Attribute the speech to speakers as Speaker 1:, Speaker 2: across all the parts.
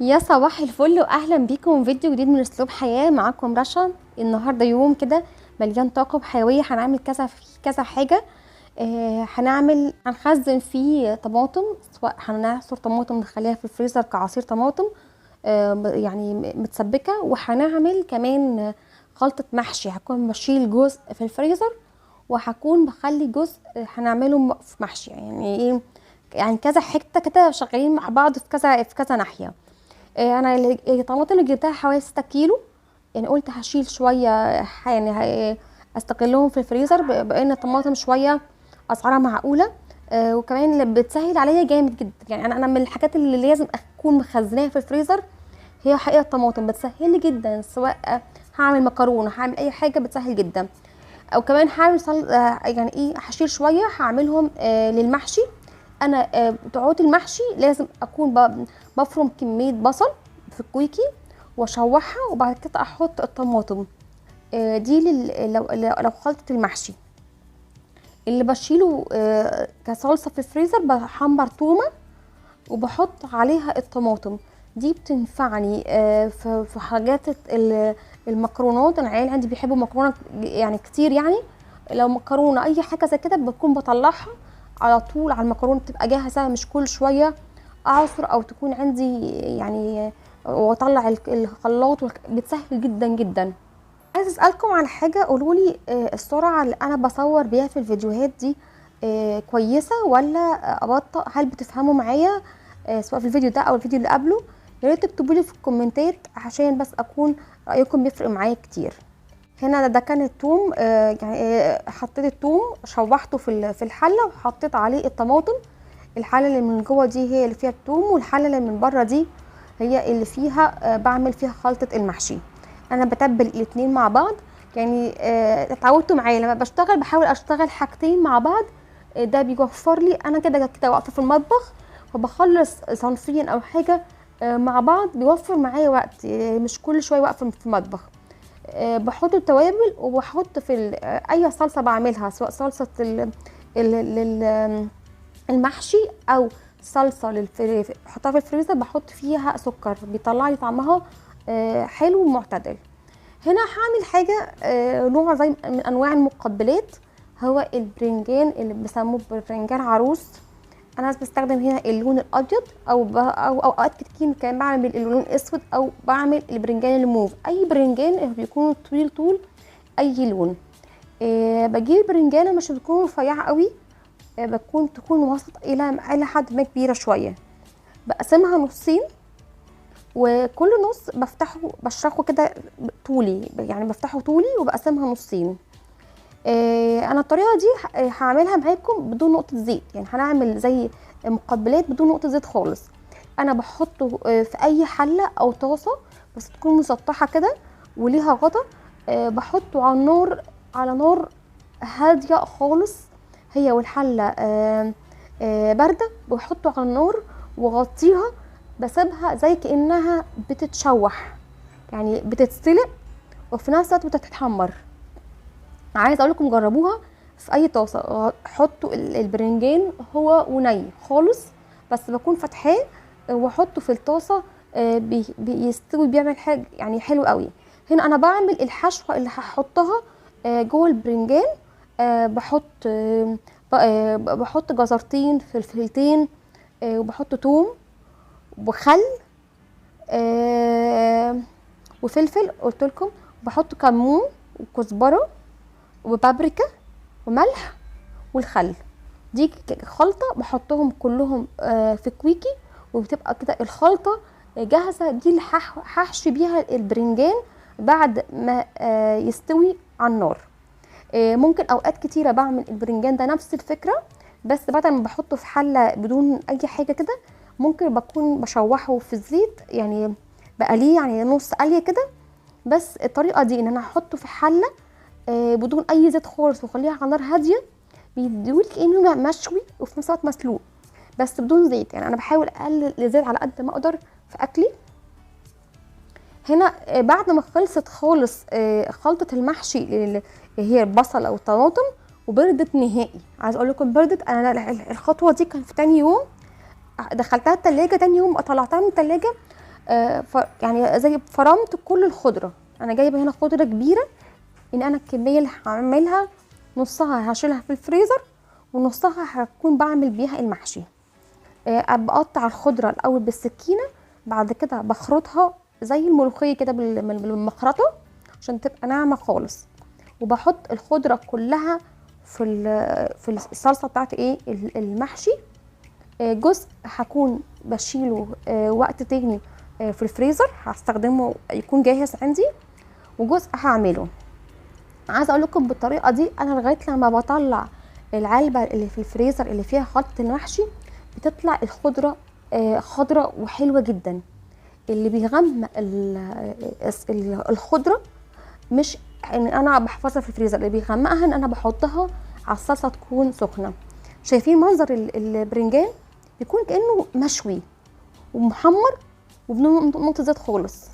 Speaker 1: يا صباح الفل واهلا بيكم في فيديو جديد من اسلوب حياة. معاكم رشا. النهارده يوم كده مليان طاقة وحيوية، هنعمل كذا في كذا حاجة. هنعمل هنخزن فيه طماطم، سواء هنعصر طماطم نخليها في الفريزر كعصير طماطم يعني متسبكه، وهنعمل كمان خلطه محشي. هكون بشيل جزء في الفريزر وهكون بخلي جزء هنعمله في محشي، يعني ايه، يعني كذا حتة كده شغالين مع بعض في كذا في كذا ناحية. انا الطماطم اللي جبتها حوالي 6 كيلو، يعني قلت هشيل شوية، يعني استغلهم في الفريزر بان الطماطم شوية اسعارها معقولة، وكمان بتسهل عليا جامد جدا. يعني انا من الحاجات اللي لازم اكون مخزناها في الفريزر هي حقيقة الطماطم، بتسهل لي جدا، سواء هعمل مكرونه هعمل اي حاجة بتسهل جدا. او كمان هعمل يعني ايه، هشيل شوية هعملهم للمحشي. انا بتوعات المحشي لازم اكون بفرم كمية بصل في الكويكي واشوحها، وبعد كده احط الطماطم. دي لو خلطه المحشي. اللي بشيله كصلصه في الفريزر بحمر تومة وبحط عليها الطماطم، دي بتنفعني في حاجات المكرونات. انا العيال عندي بيحبوا مكرونه يعني كتير، يعني لو مكرونه اي حاجة زي كده بكون بطلعها على طول على المكرونه، بتبقى جاهزة، مش كل شوية اعصر او تكون عندي يعني واطلع الخلاط، بتسهل جدا جدا. عايز اسالكم على حاجة، قولوا لي السرعة اللي انا بصور بيها في الفيديوهات دي كويسة ولا ابطأ؟ هل بتفهموا معايا سواء في الفيديو ده او الفيديو اللي قبله؟ يا ريت تكتبوا لي في الكومنتات عشان بس اكون رايكم بيفرق معايا كتير. هنا ده كان الثوم، يعني حطيت الثوم شوحته في الحلة وحطيت عليه الطماطم. الحلة اللي من جوه دي هي اللي فيها الثوم، والحله اللي من بره دي هي اللي فيها بعمل فيها خلطه المحشي. انا بتبل الاتنين مع بعض، يعني اتعودتوا معايا لما بشتغل بحاول اشتغل حاجتين مع بعض، ده بيوفر لي انا كده كده واقفة في المطبخ وبخلص صنفين او حاجة مع بعض، بيوفر معايا وقت، مش كل شوية واقفة في المطبخ. بحط التوابل وبحط في اي صلصه بعملها، سواء صلصه المحشي او صلصه بحطها في الفريزر، بحط فيها سكر بيطلع لي طعمها حلو ومعتدل. هنا هعمل حاجة نوع زي من انواع المقبلات، هو البرنجان اللي بيسموه برنجان عروس. انا بستخدم هنا اللون الابيض، او اوقات كتير كمان بعمل اللون الاسود، او بعمل البرنجان الموف. اي برنجان بيكون طويل طول اي لون. بجيب برنجانه مش بتكون رفيعة قوي، بتكون تكون وسط الى حد ما كبيرة شوية. بقسمها نصين، وكل نص بفتحه بشرخه كده طولي، يعني بفتحه طولي وبقسمها نصين. انا الطريقة دي هعملها معاكم بدون نقطة زيت، يعني هنعمل زي مقبلات بدون نقطة زيت خالص. انا بحطه في اي حله او طاسه بس تكون مسطحة كده وليها غطا، بحطه على النار، على نار هادية خالص، هي والحله باردة، بحطه على النار وغطيها، بسيبها زي كانها بتتشوح، يعني بتتسلق وفي نفس الوقت بتتحمر. عايزه اقول لكم جربوها في اي طاسه، حطوا البرنجان هو وني خالص، بس بكون فاتحاه واحطه في الطاسه، بيستوي، بيعمل حاجة يعني حلو قوي. هنا انا بعمل الحشوه اللي هحطها جوه البرنجان. بحط جزرتين فلفلتين، وبحط توم وخل، وفلفل قلت لكم، بحط كمون وكزبره وبابريكا وملح والخل. دي خلطه بحطهم كلهم في كويكي، وبتبقى كده الخلطة جاهزة. دي اللي هحشي بيها البرنجان بعد ما يستوي على النار. ممكن اوقات كتيرة بعمل البرنجان ده نفس الفكرة، بس بعد ما بحطه في حله بدون اي حاجة كده، ممكن بكون بشوحه في الزيت، يعني بقليه يعني نص قليه كده. بس الطريقة دي ان انا احطه في حله بدون اي زيت خالص واخليها على نار هادية، بيديهولي كانه مشوي وفي نفس الوقت مسلوق، بس بدون زيت. يعني انا بحاول اقلل الزيت على قد ما اقدر في اكلي. هنا بعد ما خلصت خالص خلطه المحشي اللي هي البصل او الطماطم وبردت نهائي، عايز اقول لكم بردت. انا الخطوة دي كان في تاني يوم، دخلتها التلاجة، تاني يوم طلعتها من التلاجة يعني زي فرمت كل الخضرة. انا جايبه هنا خضرة كبيرة، ان انا الكمية اللي هعملها نصها هشيلها في الفريزر ونصها هكون بعمل بيها المحشي. بقطع الخضرة الاول بالسكينة، بعد كده بخرطها زي الملوخية كده بالمخرطه عشان تبقى ناعمة خالص، وبحط الخضرة كلها في الصلصه بتاعت ايه المحشي. جزء هكون بشيله وقت تاني في الفريزر هستخدمه يكون جاهز عندي، وجزء هعمله. عايزه اقول لكم بالطريقة دي انا لغاية لما بطلع العلبة اللي في الفريزر اللي فيها خلطه المحشي بتطلع الخضرة خضرة وحلوه جدا. اللي بيغمق الخضرة مش ان انا بحفظها في الفريزر، اللي بيغمقها ان انا بحطها على الصلصه تكون سخنة. شايفين منظر البرنجان بيكون كانه مشوي ومحمر وبدون نقطة زيت خالص.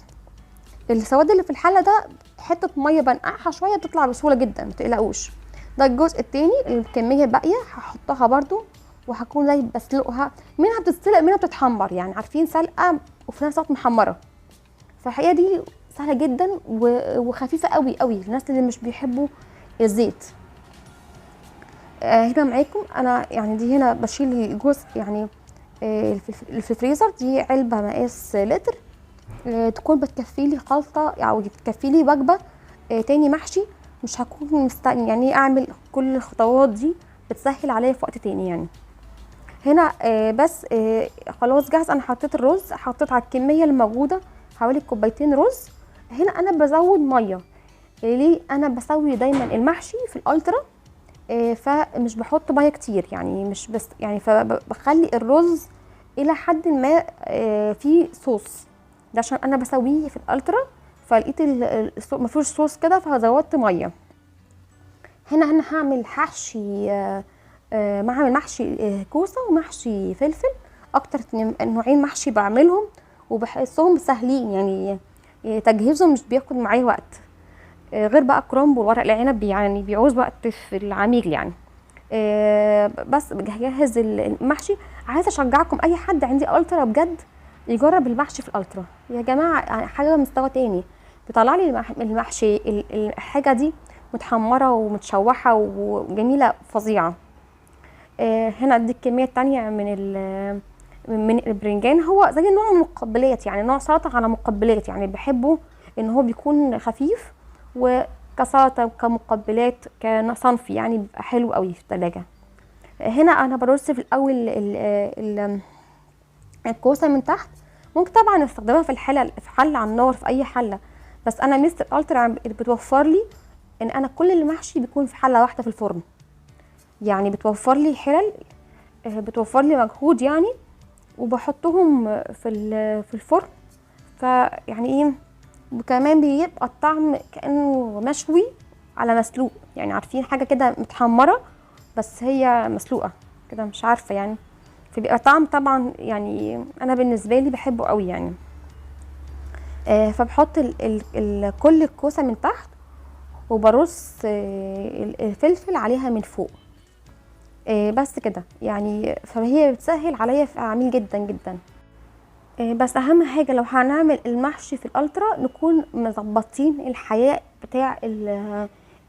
Speaker 1: السواد اللي في الحلة ده حتة مية بنقعها شوية بتطلع بسهولة جدا، ما تقلقوش. ده الجزء التاني، الكمية الباقية هحطها برده، وهكون زي بسلقها، منها بتتسلق منها بتتحمر، يعني عارفين سلقه وفي نفس الوقت محمرة. فالحقيقة دي سهلة جدا وخفيفة قوي قوي للناس اللي مش بيحبوا الزيت. هنا معاكم انا يعني دي هنا بشيل الجزء يعني في الفريزر. دي علبة مقاس لتر، تكون بتكفي لي خلطه او بتكفي لي وجبة تاني محشي، مش هكون مستني يعني اعمل كل الخطوات دي، بتسهل عليا في وقت تاني يعني. هنا بس خلاص جاهز. انا حطيت الرز، حطيت على الكمية الموجودة حوالي كوبايتين رز. هنا انا بزود مية. ليه؟ انا بسوي دايما المحشي في الالترا، فمش بحط مية كتير يعني، مش بس يعني، فبخلي الرز الى حد ما فيه صوص. ده عشان انا بسويه في الالترا، فلقيت ما فيهوش صوص كده فزودت مية. هنا انا هعمل حشي، بعمل محشي كوسة ومحشي فلفل. اكتر نوعين محشي بعملهم وبحسهم سهلين يعني، تجهيزهم مش بياخد معايا وقت، غير بقى الكرنب والورق العنب يعني بيعوز وقت في العميل يعني. بس بجهز المحشي. عايزه اشجعكم اي حد عندي الترا بجد يجرب المحشي في الالترا يا جماعة، حاجة مستوى تاني. بيطلع لي المحشي الحاجة دي متحمره ومتشوحه وجميلة فظيعة. هنا دي الكمية التانية من البرنجان. هو زي نوع مقبلات يعني، نوع سلطة على مقبلات يعني، بحبه ان هو بيكون خفيف وكسلطه كمقبلات كصنف يعني، بيبقى حلو قوي في التلاجة. هنا انا برص في الاول الكوسه من تحت. ممكن طبعا استخدمها في الحلة، في حله على النار، في اي حله، بس انا ميزة الالترا بتوفر لي ان انا كل المحشي بيكون في حله واحدة في الفرن يعني، بتوفر لي حلل، بتوفر لي مجهود يعني، وبحطهم في الفرن. فيعني ايه، وكمان بيبقى الطعم كانه مشوي على مسلوق يعني، عارفين حاجة كده متحمره بس هي مسلوقة كده، مش عارفه يعني، فبيبقى طعم طبعا يعني انا بالنسبة لي بحبه قوي يعني. فبحط كل الكوسه من تحت، وبرص الفلفل عليها من فوق، بس كده يعني. فهي بتسهل عليا في عميل جدا جدا. بس اهم حاجة لو هنعمل المحشي في الالترا نكون مظبطين الحياء بتاع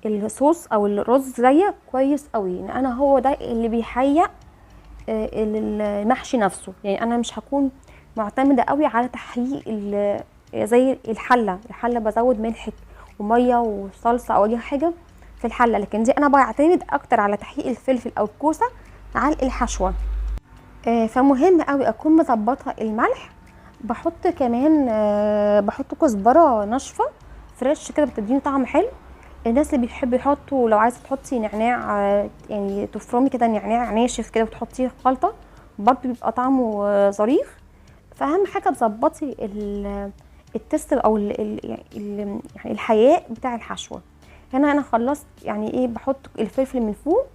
Speaker 1: الصوص او الرز زي كويس قوي، ان انا هو ده اللي بيحيق المحشي نفسه يعني. انا مش هكون معتمدة قوي على تحقيق زي الحلة. الحلة بزود ملح ومية وصلصه او اي حاجة في الحلة، لكن دي انا بعتمد اكتر على تحقيق الفلفل او الكوسه على الحشوه. فمهم قوي اكون مظبطه الملح. بحط كمان بحط كزبره ناشفة فريش كده، بتديني طعم حلو. الناس اللي بيحبوا يحطوا، لو عايزه تحطي نعناع يعني تفرمي كده نعناع ناشف كده وتحطيه في خلطه برضه بيبقى طعمه ظريف. فاهم حاجة تظبطي ال taste او ال يعني الحياء بتاع الحشوه. هنا انا خلصت يعني ايه، بحط الفلفل من فوق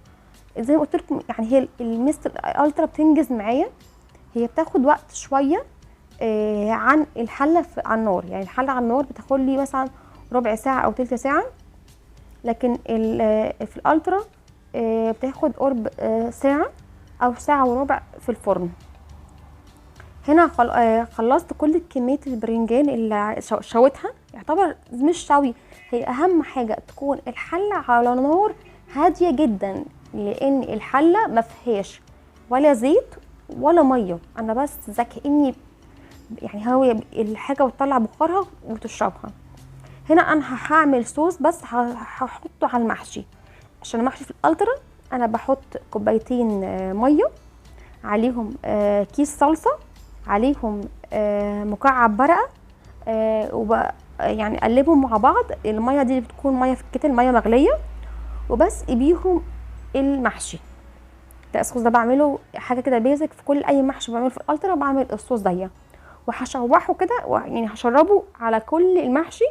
Speaker 1: زي ما قلت لكم يعني. هي الميزة الالترا بتنجز معايا، هي بتاخد وقت شوية عن الحلة على النار يعني. الحلة على النار بتاخد لي مثلا ربع ساعة او تلت ساعة، لكن في الالترا بتاخد قرب ساعة او ساعة وربع في الفرن. هنا خلصت كل كمية البرنجان اللي شويتها، يعتبر مش شوي. هي اهم حاجة تكون الحلة على نار هادية جدا، لان الحلة ما فيهاش ولا زيت ولا مية، انا بس زي كاني يعني هو الحاجة وتطلع بخارها وتشربها. هنا انا هعمل صوص بس هحطه على المحشي، عشان المحشي في الالترا انا بحط كوبايتين مية عليهم كيس صلصه، عليهم مكعب برقه، يعني اقلبهم مع بعض. المية دي بتكون مية في الكتل، مية مغليه، وبس بيهم المحشي. ده الصوص ده بعمله حاجة كده basic في كل اي محشي بعمله في الالترا، بعمل الصوص ده وهشوحه كده، يعني هشربه على كل المحشي.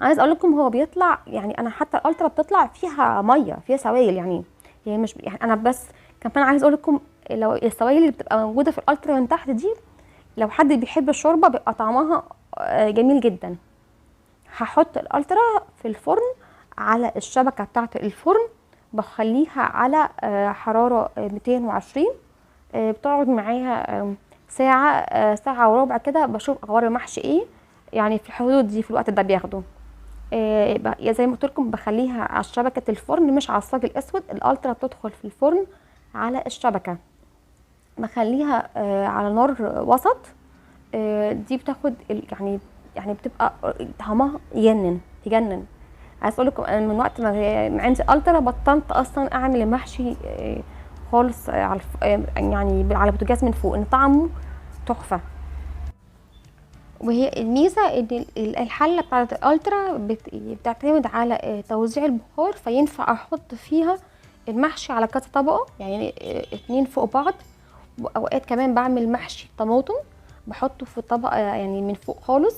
Speaker 1: عايز اقول لكم هو بيطلع، يعني انا حتى الالترا بتطلع فيها مية، فيها سوائل، يعني هي مش يعني انا بس كمان عايز اقول لكم لو السوائل اللي بتبقى موجودة في الالترا من تحت دي، لو حد بيحب الشوربة بيبقى طعمها جميل جدا. هحط الالترا في الفرن على الشبكة بتاعه الفرن، بخليها على حرارة 220، بتقعد معاها ساعة، ساعة وربع كده، بشوف اخبار المحشي ايه، يعني في الحدود دي في الوقت ده بياخده. زي ما قلت لكم بخليها على شبكة الفرن مش على الصاج الاسود، الالترا بتدخل في الفرن على الشبكة، بخليها على نار وسط. دي بتاخد يعني بتبقى طعمها يجنن تجنن. عايز اقول لكم انا من وقت ما عندي الترا بطلت اصلا اعمل المحشي خالص على يعني على بوتاجاز من فوق، ان طعمه تحفة. وهي الميزة ان الحلة بتاعه الالترا بتعتمد على توزيع البخار، فينفع احط فيها المحشي على كذا طبقه، يعني 2 فوق بعض. واوقات كمان بعمل محشي طماطم بحطه في طبقه يعني من فوق خالص،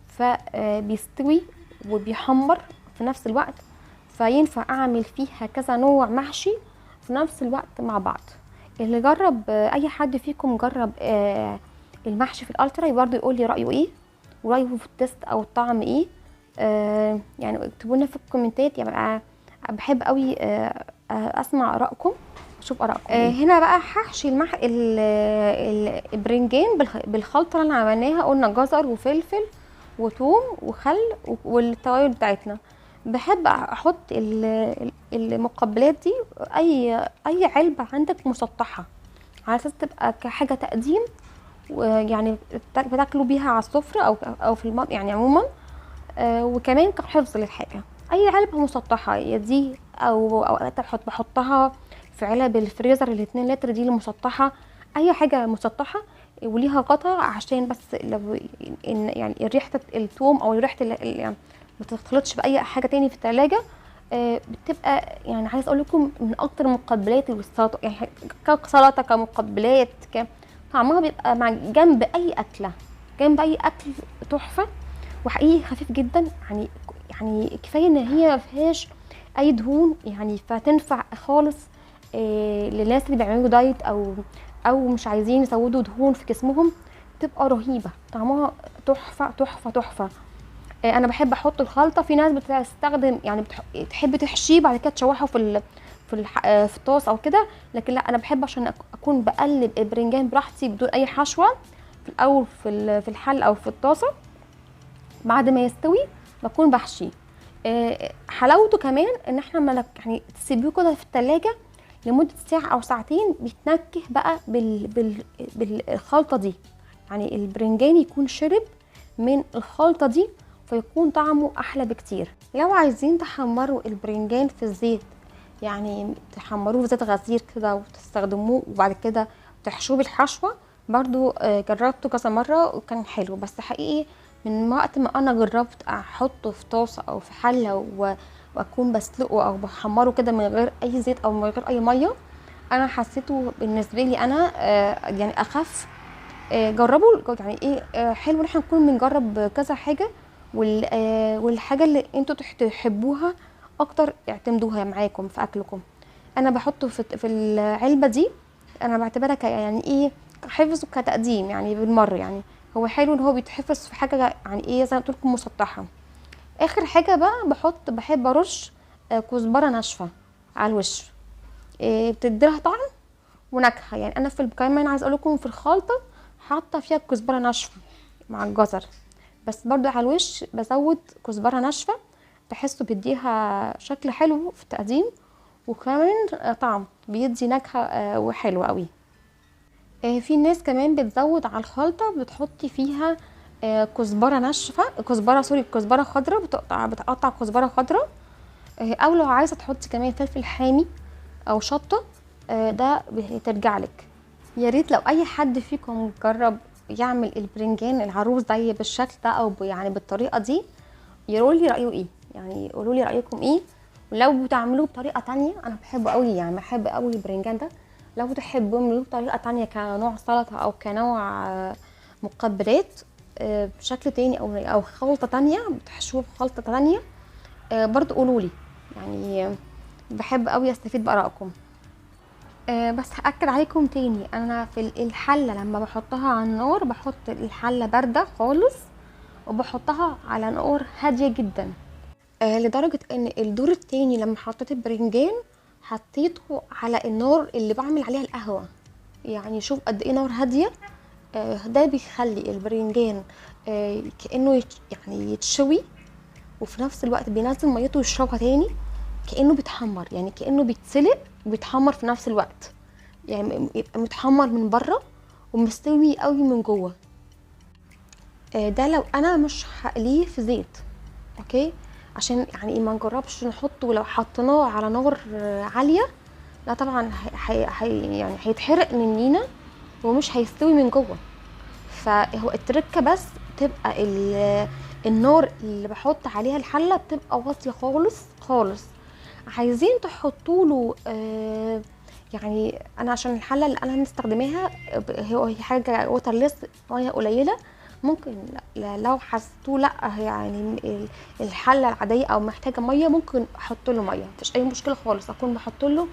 Speaker 1: فبيستوي وبيحمر في نفس الوقت، فينفع اعمل فيها كذا نوع محشي في نفس الوقت مع بعض. اللي جرب، اي حد فيكم جرب المحشي في الالترا برضه يقول لي رايه ايه، ورايه في ال taste او الطعم ايه، يعني اكتبوا لنا في الكومنتات. يعني بحب قوي اسمع ارائكم، اشوف ارائكم. هنا بقى هحشي البرنجان بالخلطه اللي عملناها، قلنا جزر وفلفل وثوم وخل والتوابل بتاعتنا. بحب احط المقبلات دي اي علبة عندك مسطحة، على اساس تبقى كحاجة تقديم، ويعني بتاكلوا بيها على السفرة او في المطبخ يعني عموما، وكمان كحفظ للحاجة. اي علبة مسطحة يا دي او اوقات بحطها في علب الفريزر ال 2 لتر دي المسطحه، اي حاجة مسطحة وليها غطا، عشان بس لو إن يعني ريحه الثوم او ريحه يعني ما تختلطش باي حاجة تاني في التلاجة. بتبقى يعني عايز اقول لكم من اكتر المقبلات والسلطة، يعني كسلطه كمقبلات طعمها بيبقى مع جنب اي اكله، جنب اي اكل تحفة، وحقيقي خفيف جدا. يعني كفاية ان هي ما فيهاش اي دهون، يعني فتنفع خالص للناس اللي بيعملوا دايت او مش عايزين يزودوا دهون في جسمهم، تبقى رهيبة، طعمها تحفة تحفة تحفة. انا بحب احط الخلطة، في ناس بتستخدم يعني تحب تحشيه بعد كده تشوحه في في الطاس او كده، لكن لا انا بحب عشان اكون بقلب البرنجان براحتي بدون اي حشوه في الاول في الحل او في الطاسه، بعد ما يستوي بكون بحشيه. حلاوته كمان ان احنا ما يعني تسيبيه كده في التلاجة لمدة ساعة او ساعتين، بيتنكه بقى بالخلطه دي، يعني البرنجان يكون شرب من الخلطة دي فيكون طعمه احلى بكتير. لو عايزين تحمروا البرنجان في الزيت، يعني تحمروه في زيت غزير كده وتستخدموه وبعد كده تحشوه بالحشوه، برضو جربته كذا مرة وكان حلو، بس حقيقي من وقت ما انا جربت احطه في طاسه او في حله واكون بسلقه او بحمره كده من غير اي زيت او من غير اي مية، انا حسيته بالنسبة لي انا يعني اخف. جربوا يعني ايه، حلو ان احنا نكون بنجرب كذا حاجة، والحاجة اللي انتوا تحبوها اكتر اعتمدوها معاكم في اكلكم. انا بحطه في العلبة دي، انا بعتبرها يعني ايه حفظ وكتقديم يعني بالمرة، يعني هو حلو ان هو بيتحفظ في حاجة يعني ايه زي ما قلت لكم مسطحة. اخر حاجة بقى بحب ارش كزبره ناشفة على الوش، بتديلها طعم ونكهه. يعني انا في كمان عايز اقول لكم في الخلطة حاطه فيها كزبره ناشفة مع الجزر، بس برضو على الوش بزود كزبره ناشفة، بحسه بيديها شكل حلو في التقديم، وكمان طعم بيدي نكهة وحلوه قوي. في ناس كمان بتزود على الخلطة بتحطي فيها كزبره ناشفة، كزبره خضراء، بتقطع كزبره خضراء، او لو عايزه تحطي كمان فلفل حامي او شطه، ده بترجع لك. يا ريت لو اي حد فيكم جرب يعمل البرنجان العروس ده بالشكل ده او يعني بالطريقة دي يقولوا لي رايه ايه، يعني قولوا لي رايكم ايه. ولو بتعملوه بطريقة تانية، انا بحبه قوي، يعني بحب قوي البرنجان ده، لو تحبوا تعملوه بطريقة تانية كنوع سلطة او كنوع مقبلات بشكل تاني او خلطه تانية بتحشوه بخلطه تانية، برضو قولوا لي، يعني بحب قوي استفيد بارائكم. بس هاكد عليكم تاني، انا في الحلة لما بحطها على النار بحط الحلة باردة خالص، وبحطها على نار هادية جدا، لدرجة ان الدور التاني لما حطيت البرنجان حطيته على النار اللي بعمل عليها القهوة، يعني شوف قد ايه نار هادية. ده بيخلي البرنجان كانه يعني يتشوي، وفي نفس الوقت بينزل ميته ويشربها تاني، كانه بيتحمر، يعني كانه بيتسلق وبيتحمر في نفس الوقت، يعني يبقى متحمر من بره ومستوي قوي من جوه. ده لو انا مش هقليه في زيت، okay، عشان يعني ما نجربش نحطه، لو حطيناه على نار عالية لا طبعا يعني هيتحرق منينا ومش هيستوي من جوه. فهو التركة بس تبقى النار اللي بحط عليها الحلة بتبقى واطية خالص خالص. عايزين تحطوا له يعني انا عشان الحلة اللي انا مستخدماها هي حاجة waterless، مية قليله، ممكن لو حسيتوه لا يعني الحلة العادية او محتاجه مية ممكن احط له مية، مفيش اي مشكلة خالص. اكون بحط له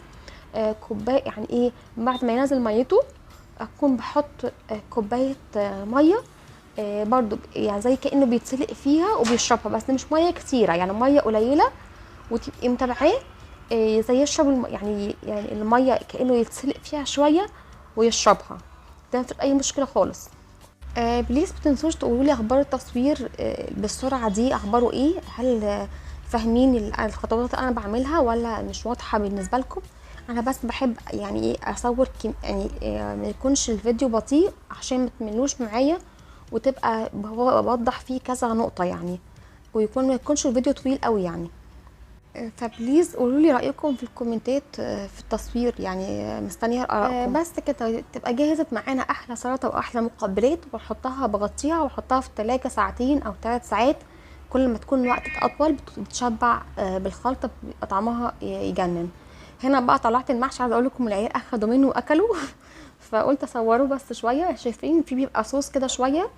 Speaker 1: كوباية، يعني ايه، بعد ما ينزل ميته اكون بحط كوباية مية برضو، يعني زي كانه بيتسلق فيها وبيشربها، بس مش مية كتيرة، يعني مية قليله، وتبقي متابعاه زي يشرب يعني المية كانه يتسلق فيها شوية ويشربها، ده مفيش اي مشكلة خالص. please متنسوش تقولوا لي اخبار التصوير بالسرعة دي اخباره ايه، هل فاهمين الخطوات اللي انا بعملها ولا مش واضحة بالنسبة لكم؟ انا بس بحب يعني ايه اصور يعني ما يكونش الفيديو بطيء عشان ما تملوش معايا، وتبقى بوضح فيه كذا نقطة يعني، ويكون ما يكونش الفيديو طويل قوي يعني. ف please قولوا لي رايكم في الكومنتات في التصوير، يعني مستنيه ارائكم. بس كده تبقى جهزت معانا احلى سلطة واحلى مقبلات، وبحطها بغطيها واحطها في التلاجة ساعتين او 3 ساعات، كل ما تكون وقت اطول بتشبع بالخلطه، بيبقى طعمها يجنن. هنا بقى طلعت المحشي، عايزه اقول لكم العيال اخدوا منه واكلوا فقلت اصوره بس شوية. شايفين في بيبقى صوص كده شوية،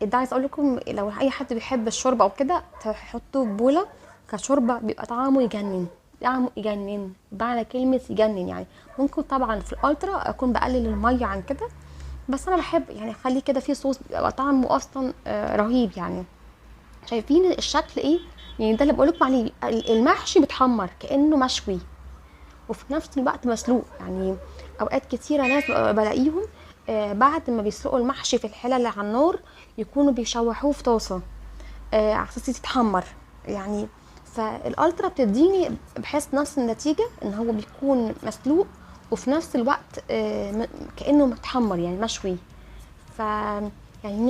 Speaker 1: ده عايزه اقول لكم لو اي حد بيحب الشوربة او كده تحطوه في بوله كشوربه، بيبقى طعمه يجنن، طعمه يجنن بمعنى كلمة يجنن. يعني ممكن طبعا في الالترا اكون بقلل المية عن كده، بس انا بحب يعني اخليه كده فيه صوص، بيبقى طعمه اصلا رهيب يعني. شايفين الشكل ايه؟ يعني ده اللي بقول لكم عليه، المحشي بيتحمر كانه مشوي وفي نفس الوقت مسلوق. يعني اوقات كتيرة ناس بلاقيهم بعد ما بيسلقوا المحشي في الحلة اللي على النار يكونوا بيشوحوه في طاسه على اساس يتحمر يعني. فالالترا بتديني بحس نفس النتيجة، ان هو بيكون مسلوق وفي نفس الوقت كانه متحمر يعني مشوي. ف يعني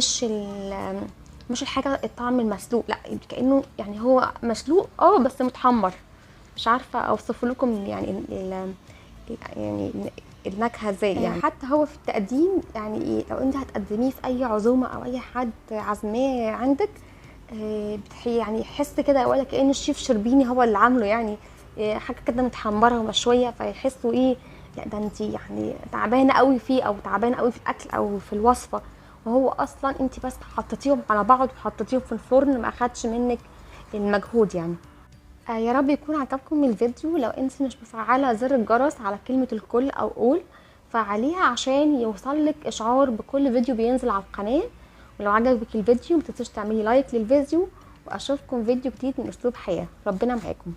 Speaker 1: مش الحاجة الطعم المسلوق، لا كانه يعني هو مسلوق بس متحمر. مش عارفه اوصف لكم يعني يعني النكهة ازاي يعني. حتى هو في التقديم يعني إيه، لو انت هتقدميه في اي عزومة او اي حد عزماه عندك يعني يحس كده ولا كأن الشيف شربيني هو اللي عامله، يعني حاجة كده متحمره ومشويه، فيحسوا ايه، لا ده انت يعني تعبانة قوي فيه او تعبانة قوي في الاكل او في الوصفة، وهو اصلا انت بس حطيتيهم على بعض وحطيتيهم في الفرن، ما اخدش منك المجهود يعني. يا رب يكون عجبكم الفيديو. لو انت مش مفعله زر الجرس على كلمة الكل او قول فعليها عشان يوصلك اشعار بكل فيديو بينزل على القناة. ولو عجبك الفيديو متنسيش تعملي لايك للفيديو، واشوفكم فيديو جديد من اسلوب حياة. ربنا معاكم.